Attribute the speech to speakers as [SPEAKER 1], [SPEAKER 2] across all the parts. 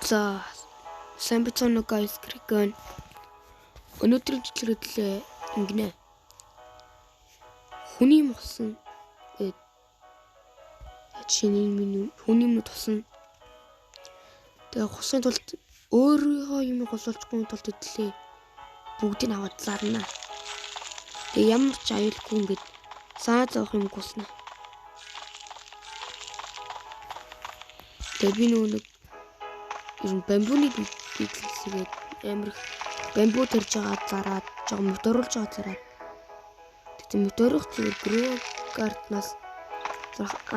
[SPEAKER 1] За, сайн бацаана guys, Kraken. Өнөөдрийн бичлэгээр ингэнэ. Хүний юм болсон. Тэгээд чиний минь хүний юм тусна. Тэгээ хусын тулд өөрийнхөө юм голуулчихгүй тулд өдлөө бүгдийг аваад зарна. Тэгээ ямар ч аюулгүй ингээд санаа зовох юм гуснаа. Тэгээ би нөгөө нэг ер нь бамбуны бизнесгээд амар их бамбу тарж байгаа зараад жоо моторуулж байгаа зараад. Тэгтээ моторох зүгээр grow garden-аас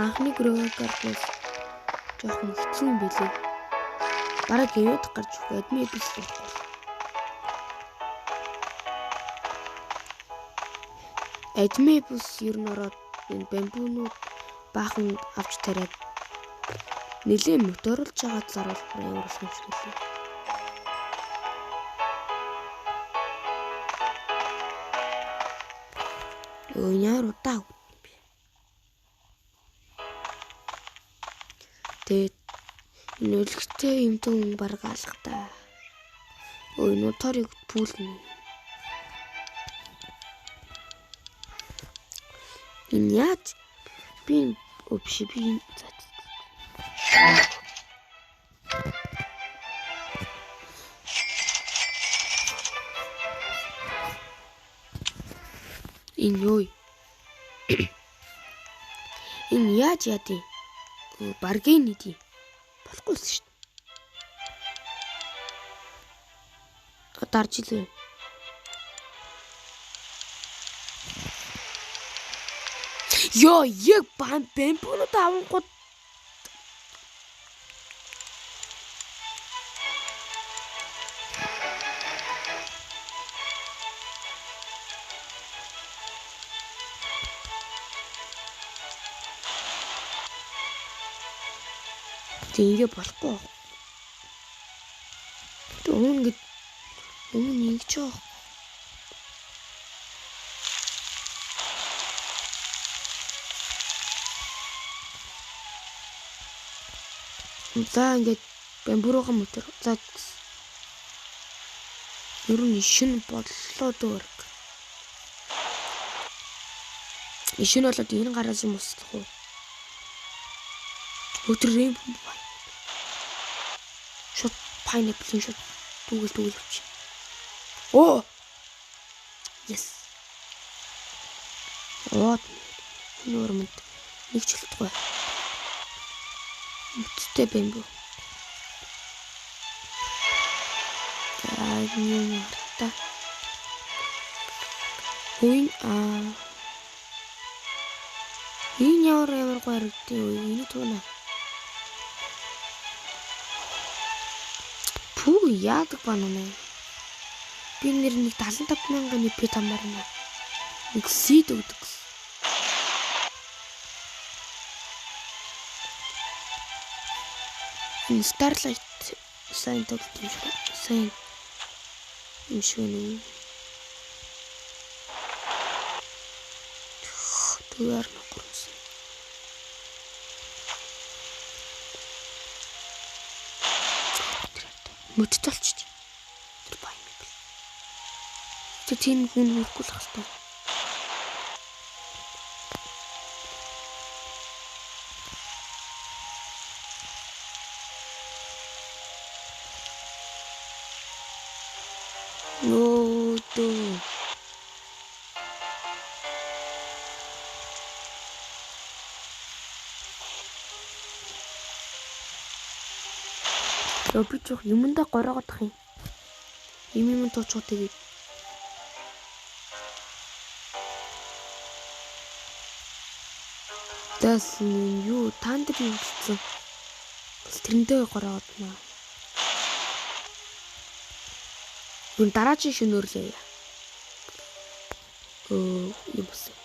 [SPEAKER 1] анхны grow garden-аас жоохон хэцүү юм билээ. Бараг гівэд гарч өгөх адми биш болохгүй. Адми бус ер нь ороод энэ бамбунууд баахан авч тариад нэлээд моторолж байгаа заруул амар болох юм шиг лээ. Өө яар удаа би. Тэгээд энэ өлегтэй юмтэн баг алга та. Өө нотарыг пүүлнэ. Энэ яаж би өвш би за. Энэ юу? Энэ яаж яадیں؟ Баргийн нийтий. Болохгүй л шүү дээ. Дарж илээ. Йоо, яг бамбунууд авангууд ингээ болохгүй. Тэг өмнө ингэ өмнө ингэж байгаа. За ингээд бамбуруухан мотор. За ер нь шин боллоо дөө. Шин болоод энэ гараас юм услах уу? Өдөр юм шууд pineapple-ийн шууд дүүгэл авчих. Оо. Yes. Оо. Нөр мэд нэг ч хэлтгүй. Үттэй бамбу. Аа юм та. Үн аа. Энэ ямар ямар гоё харагдав. Энэ туна. Пүү яадаг ба нүнэ. Би нэр нэг 75,000 пи тамарна. Нэг сид өгдөг гэсэн. Энэ Starlight сайн тоглолт юм шиг. Сайн юм шиг нэ. Түгээр нөхөрсөн. Мөдд болчих. Тэр pineapple. Тэр тийм хүн хөрөхгүй л хальтаа. Нөө. Би жоох юмдаа гороогоодох юм. Юм туучуу тэгээд. Тэс юу тандэр юу гэсэн. Тэрэндээ гороогоодно. Юн дараагийн шөнөөр л яа. Юм болсон.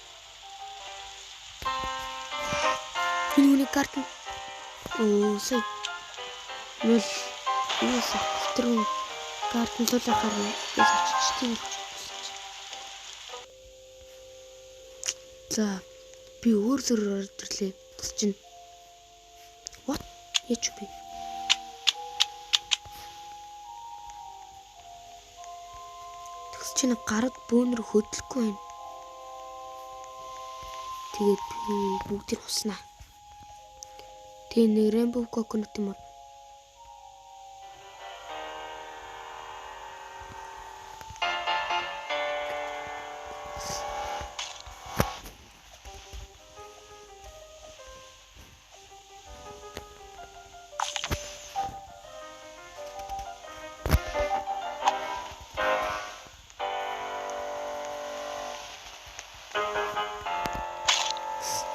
[SPEAKER 1] Энэ хүний карт сая нөл юус тэр картн луулахаар би очиж тийм. За би өөр зүрээр орж ирлээ. Тус чинь. What? Яч би. Чи нэг гарад бөөнөр хөдлөхгүй байна. Тэгээд би бүгдийг хуснаа. Тэгээ нэг Rainbow Coconut юм уу?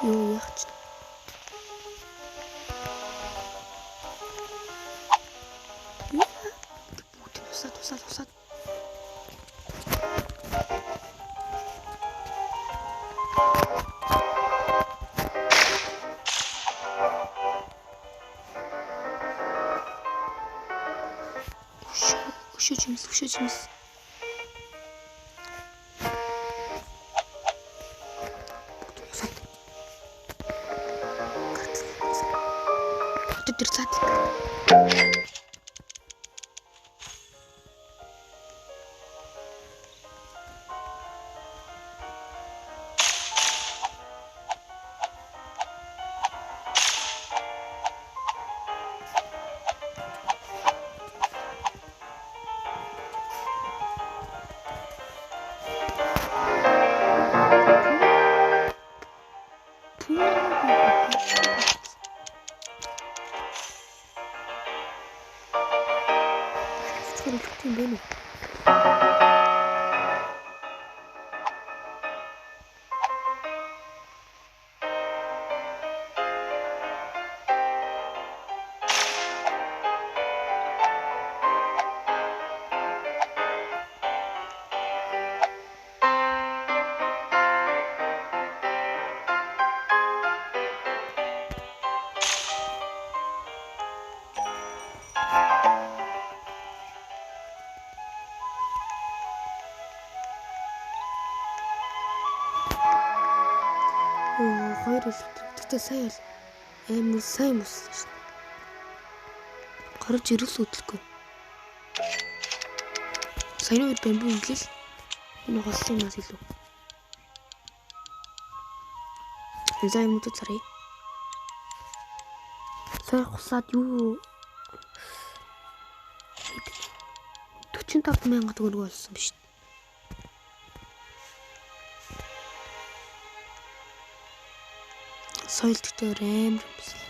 [SPEAKER 1] Юу яах ч. Бүгд нь усаад усаад усаад. Өшөө чимс, өшөө чимс. Тэр цаад. Тийм байна уу? Хоёр электрик. Гэхдээ сая бол амар сайн мөссөн шүү дээ. Гарч ирэл хөдлөхгүй. Саяны үед бамбу инглэл энэ голсон юмас илүү. За юмудад сарыг. Сая хусаад юу 45 мянга төгрөг олсон биш. Соёл гэхдээ амар юмсан.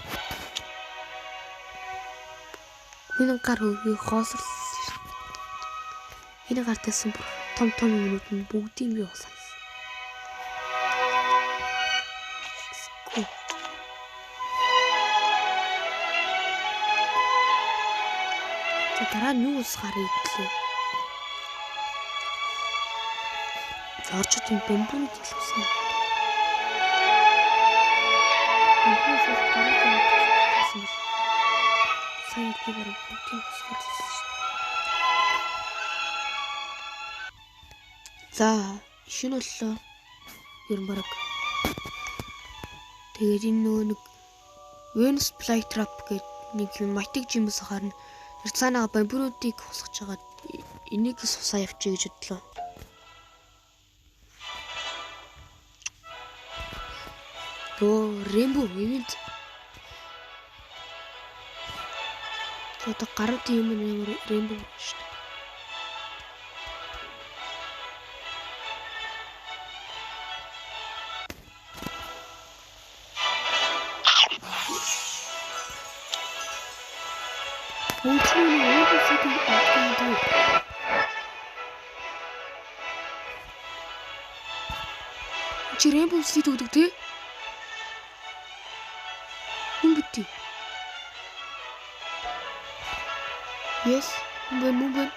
[SPEAKER 1] Миний гар хөргөө хоосорлсон шин. Энэ гар тавьсан бүр том том юмнууд нь бүгдийг би хусаасан. За дараа нь юу усгаар идлээ? Орчод юм бомбоныг хэлсэн. Бомбоныг хэлсэн. Сайн би бараг бүгдийг усгаар хэлсэн шүү. За, шинэ боллоо. Ер нь бараг. Тэгээд энэ нөгөө нэг Venus Flytrap гэдэг нэг юм матик жимс харна. Тэр цаанаага бамбуруудыг хусгаж хагаад энийг сусаа явчих гэж бодлоо. Төө Rainbow event. Одоо гарууд юм ямар Rainbow шүү дээ. Чи Rainbow Seed өгдөг тий? Хүн битгий. Yes, хүн байна, хүн байна.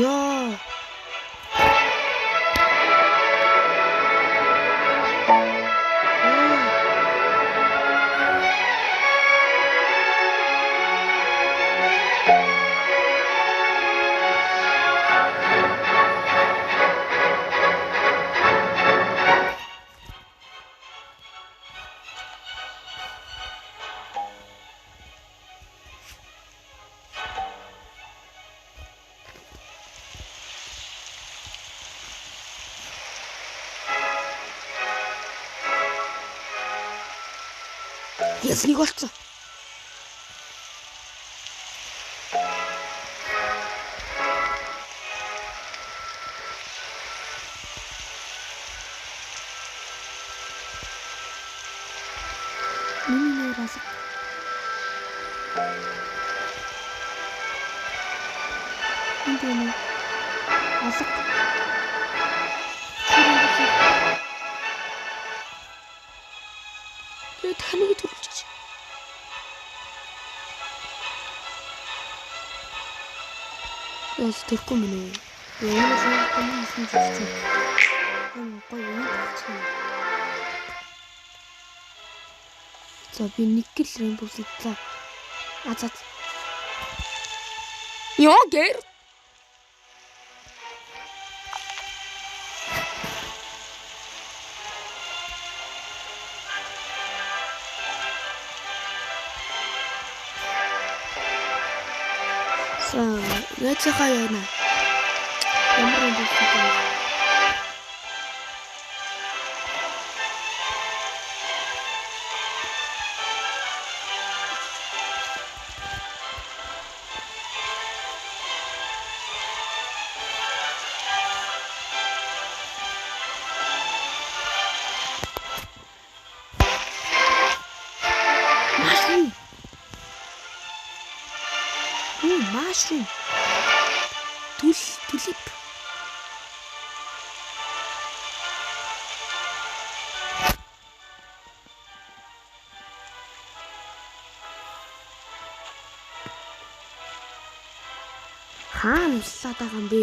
[SPEAKER 1] Яа. Yes, нэг болцсон. Миний нэр алга. Энд юм уу? Алга. Би таныг төрүүлчих. Яс төрөхгүй мэн үү? Ямар л юм хийсэн зүйл. Юм гоё юм болчихно. За би нэг гэл rainbow сэтлээ. А за. Йоо гэр. За, найзынхаа яана. Ямар юм бэ? Mushroom. Mushroom. Tulip. Хаана услаад байгаа юм бэ?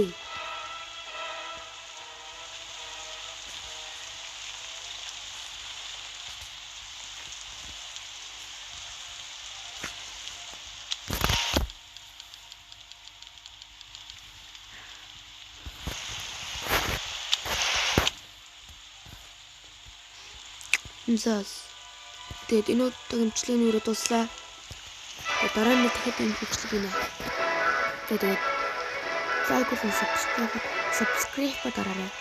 [SPEAKER 1] Зас. Тэгээд энэ удаагийн бичлэгийн нүрээ дуслаа. Тэгээд дараа нь дахиад энэ бичлэг хийнэ. Тэгээд like болон subscribe дараарай.